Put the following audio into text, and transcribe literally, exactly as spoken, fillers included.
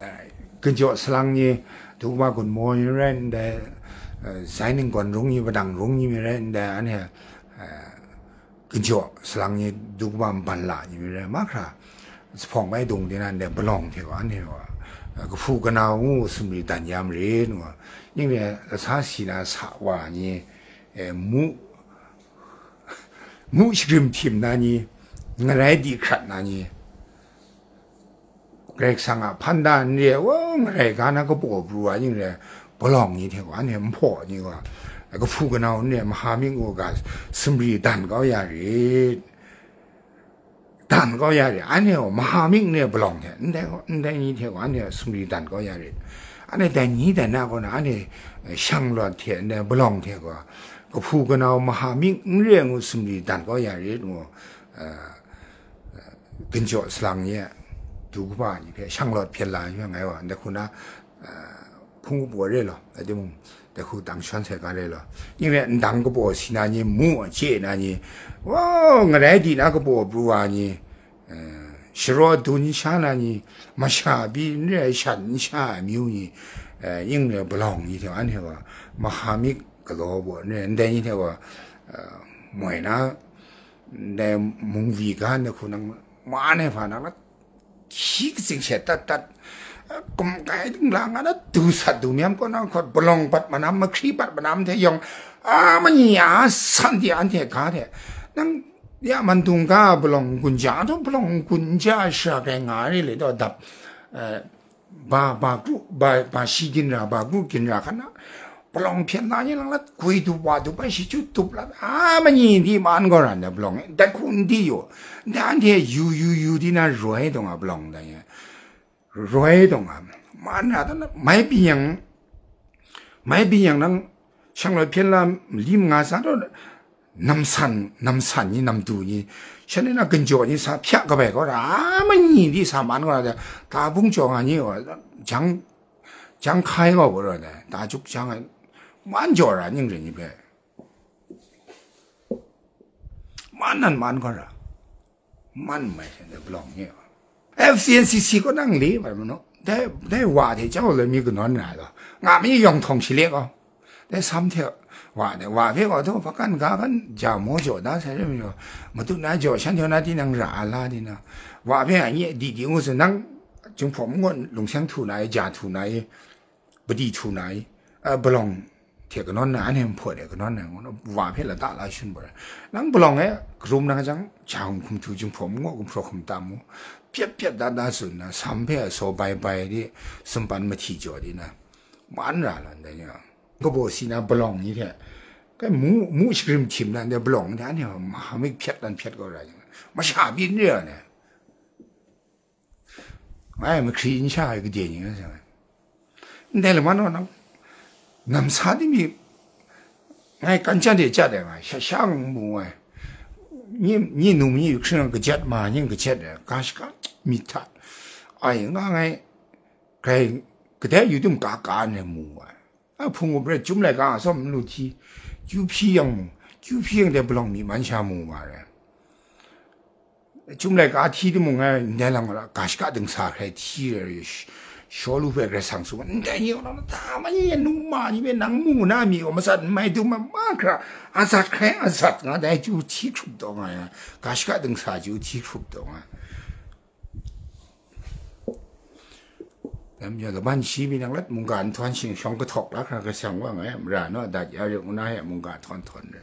Ginjaw salang ni, dukba gunmaw ni rai ndai, zai ninggawn rung ni, padang rung ni mi rai ndai, anhte ginjaw salang ni, dukba nban la ni mi rai, mahkra, zuphpawng bai dung di nan dai palawng hte gaw, anhte gaw, kahpu kanau ngu sumri dan ya marit ngu, ning re lasa si na sa wa ni, mu mu shagrim htim na ni, ngarai di hkrat na ni, Karai Kasang a hpan da n re, wa ngarai ga na kapaw pru wa ning re, palawng ni hte wa ne, nhpaw ni wa, kahpu kanau n re, mahamik ngu ga sumri dan kau ya rit, dan kau ya rit, anhte wa mahamik n re palawng hte, ndai, ndai ni hte wa anhte sumri dan kau ya rit, anhte dai ni dai na kaw na, anhte shanglawt hte, ndai palawng hte gaw, kahpu kanau mahamik n re ngu sumri dan kau ya rit ngu, ginjaw salang ye, du kaba ni hpe shanglawt hpyen la ai ngai wa, ndai hku na, hpung kaba re law, rai timung, dai hku dang shawn sai ga re law, ning re ndang kabaw si na ni, mu a chye na ni, wa, ngarai di na kabaw pru wa ni, sharaw dun sha na ni, masha bi n re ai shat n sha ai amyu ni, ning re palawng ni hte anhte wa, mahamik galaw baw n re, ndai ni hte wa, moi na, ndai mungwi ga ndai hku nang ma ai hpa nang la, hkyi katsing she tat tat, kum kai dingla nga na du sat du myam kaw na hkawt, palawng bat manam, mahkri bat manam hte yawng, a manyi a san di anhte ga hte, nang ya man dung ga palawng gun ja, a taw palawng gun ja shara kai nga ai re le taw dap, ba, ba kru, ba, ba shi ginra, ba kru ginra hkan na, palawng hpyen na ni lang lat, gwi dup wa dup ai, shi chyu dup lat, a manyi di man gaw ran da palawng e, dat hku n di yu, nda anhte yu, yu, yu di na roi dawng a palawng da ye, roi dawng a, man ra da na, mai byin yang, mai byin yang nang, shanglawt hpyen la, li manga sa taw, namsan, namsan ni, namdu ni, shanhte na ginjaw ni sa hpyak kabai kau ra, a manyi di sa man kau ra, ta bung jaw nga ni gaw, jang, jang hkai kau kau ra, ta juk jang ai, man jaw ra, ning ring ni hpe, man nan man kau ra, man mai shanhte palawng ni gaw. F C N C C kaw nang le, wa manu, dai, dai wa hte jau lai mi kanawn ra ai gaw, nga mi yawng htawng shi le gaw, dai sam hte wa, dai wa hpe gaw, daw, hpakan ga kan ja maw jaw da sai re mi gaw, matut na jaw shan jaw na tinang ra a la di na, wa hpe a nye di di ngu tsun, nang Jinghpaw mangut lungseng htu na i, ja htu na i, padi htu na i, a, palawng hte kanawn na, anhte nhpaw de kanawn na, ngu na, wa hpe lata la shun bawt ai. Nang palawng e, karum na jang, ja hkum hkum htu, Jinghpaw mangut gumhpraw hkum tam mu, pyep pyep da da tsun na, sam hpe a saw bai bai di, sumpan mahti jaw di na, man ra lan dai ni, kabaw si na palawng ni hte, kai mu, mu shagrim htim na, ndai palawng ni hte, anhte mahamik hpyat dan hpyat kau ra yang, masha byin re ai. Ngai mahkri n sha ai gade ni nga sai. Ndai laman naw nang, namsa di mi, ngai kan chyat de chyat ai ngai, sha sha ngu mu ai. Ni, ni num ni hkring kajat ma, ning kajat ai, ga shaka myit hta. Ai, nga ngai, grai, kadai yu dum ka ka ai mu ai. A hpung up rai, Chyum laika a tsawm n lu hti, kyu hpyi yang mung, kyu hpyi yang de palawng myi man sha mu nga rai. Chyum laika hti timung ai, ndai lam gaw, ga shaka dingsa hkrai hti rai, sh-, Shawlu hpe Karai Kasang tsun, ndai ni gaw, ta ma ni, num ma ni hpe nang mu na mi gaw, matsat n mai dum ai, mahkra, a zat hkrai, a zat nga, dai chyu hti hkrup taw nga ai, ga shaka dingsa chyu hti hkrup taw nga ai. Dai majaw, laban shi mi nang lat mungga nhtawm shing shawng kahtawk la hkra kasang wa ngai, mara naw dat ya ring u na he mungga htawn htawn re.